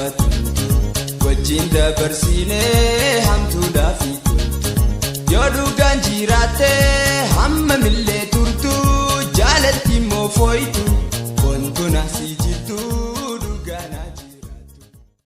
gaafatamtu wajjin dabarsinee hamtuudhaa fi toltu. Yoo dhugaan jiraatte hamma millee turtu, jaalatti immoo fooytu, bontuna si